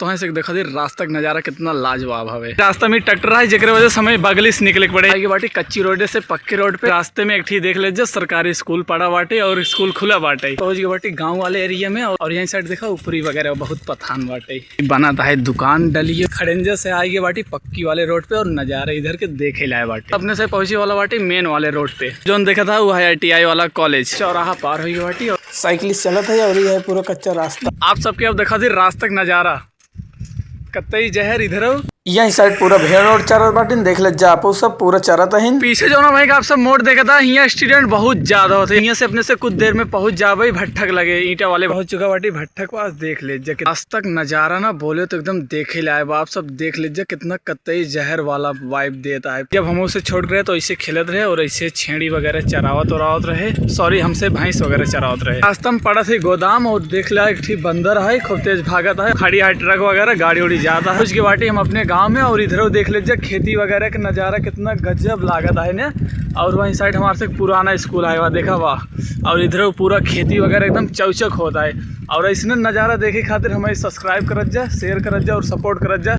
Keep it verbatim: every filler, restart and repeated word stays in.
तो यहाँ से देखा दे रास्ता का नजारा कितना लाजवाब हवे। रास्ता में ट्रैक्टर है, जेकरे वजह से हमें बगली से निकले के पड़े। आगे बाटी कच्ची रोड से पक्के रोड पे। रास्ते में एक ठी देख ले जा, सरकारी स्कूल पड़ा बाटे और स्कूल खुला बाटे। पहुँच गए बाटी गाँव वाले एरिया में। और, और यहीं साइड देखा, ऊपरी वगैरह बहुत पथान बाटे। बना तो है दुकान डली है। खड़ेंजा से आगे बाटी पक्की वाले रोड पे और नजारा इधर के देखे लाए बाटे। अपने से पहुँचे वाला बाटी मेन वाले रोड पे, जोन देखा था वो है आई टी आई वाला कॉलेज। चौराहा पार हुई बाटी और साइकिल चलत है और ये है पूरा कच्चा रास्ता। आप सबके अब देखा थी रास्ता का नजारा, कतई जहर इधर हो। यही साइड पूरा भेड़ रोड चरत बाटिन, देख ले जा आपो सब पूरा चरत अहिन। पीछे जो ना भाई का आप सब मोड़ देखा था, हियाँ स्टूडेंट बहुत ज्यादा होते। हियाँ से अपने से कुछ देर में पहुँच जाबे भट्ठक लगे, ईंटा वाले। पहुँच चुका बाटी भट्ठक पास। देख ले जा कि आज तक नजारा ना बोले तो एकदम देखे लाए बा। आप सब देख ले जा कितना कतई जहर वाला वाइब देता है। जब हम उसे छोड़ रहे तो ऐसे खेलत रहे और ऐसे छेड़ी वगैरह चरावत उरावत रहे, सॉरी, हमसे भैंस वगैरह चरावत रहे। रास्ता में पड़त है गोदाम और देख ला एक ठी बंदर है, खूब तेज भागत है, खड़ी है ट्रक वगैरह, गाड़ी उड़ी जाता है। उसके बाटी हम अपने गाँव में और इधरो देख ले जा खेती वगैरह के नजारा कितना गजब लागत है ने। और वहीं साइड हमारे से पुराना स्कूल आए हुआ देखा बा, और इधरो पूरा खेती वगैरह एकदम चौचक होता है। और ऐसने नजारा देखे खातिर हमें सब्सक्राइब करत जा, शेयर करत जा और सपोर्ट करत जा।